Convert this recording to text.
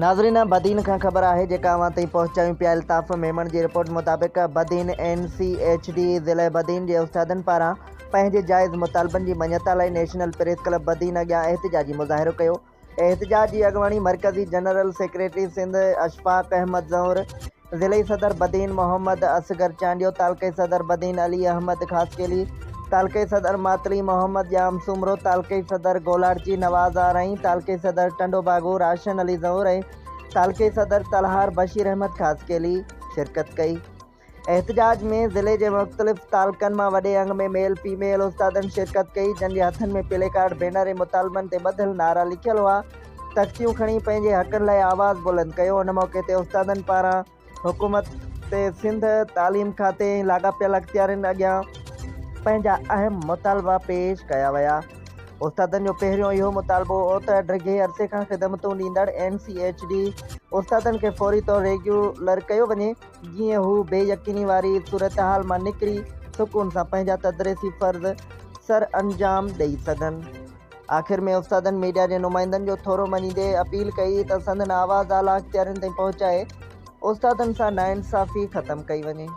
ناظرين بدين کان خبر آهي جيڪا اوهان تائين پهچايون پيا الطاف ميمڻ جي رپورٽ مطابق Badin N C H D ضلعي بدين جي استادن پاران پنهنجي جائز مطالبن جي مڃتا لاء نيشنل پريس ڪلب بدين اڳيان احتجاجي مظاهرو ڪيو احتجاج جي اڳواڻي مرڪزي جنرل سيڪريٽري سنڌ اشفاق احمد زئور ضلعي صدر بدين محمد اصغر چانڊيو، تعلقي صدر بدين علي احمد خاصخيلي، تعلقي صدر ماتلي محمد ڄام سومرو، تعلقي صدر گولاڙچي نواز آرائين، تعلقي صدر ٽنڊوباگو راشن علي زئور ۽ تعلقي صدر تلهار بشير احمد خاصخيلي شرڪت ڪئي. احتجاج ۾ ضلعي جي مختلف تعلقن مان وڏي انگ ۾ ميل فيميل استادن شرڪت ڪئي جن جي هٿن ۾ پلي ڪارڊ، بينر ۽ مطالبن تي ٻڌل نعرا لکيل هئا. تختيون کڻي پنهنجي حقن لاء آواز بلند ڪيو. ان موقعي تي استادن پاران حڪومت سنڌ، تعليم کاتي ۽ لاڳاپيل اختيارين اڳيان پنهنجا اهم مطالبا پيش ڪيا ويا. استادن جو پهريون اهو مطالبو هو ته ڊگهي عرصي کان خدمتون ڏيندڙ اين سي ايڇ ڊي استادن کي فوري طور ريگيولر ڪيو وڃي جيئن هو بي يقيني واري صورتحال مان نڪري سڪون سان پنهنجا تدريسي فرض سرانجام ڏئي سگهن. آخر ۾ استادن ميڊيا جي نمائندن جو ٿورو مڃيندي اپيل ڪئي ته سندن آواز اعليٰ اختيارين تائين پهچائي استادن سان ناانصافي ختم ڪئي وڃي.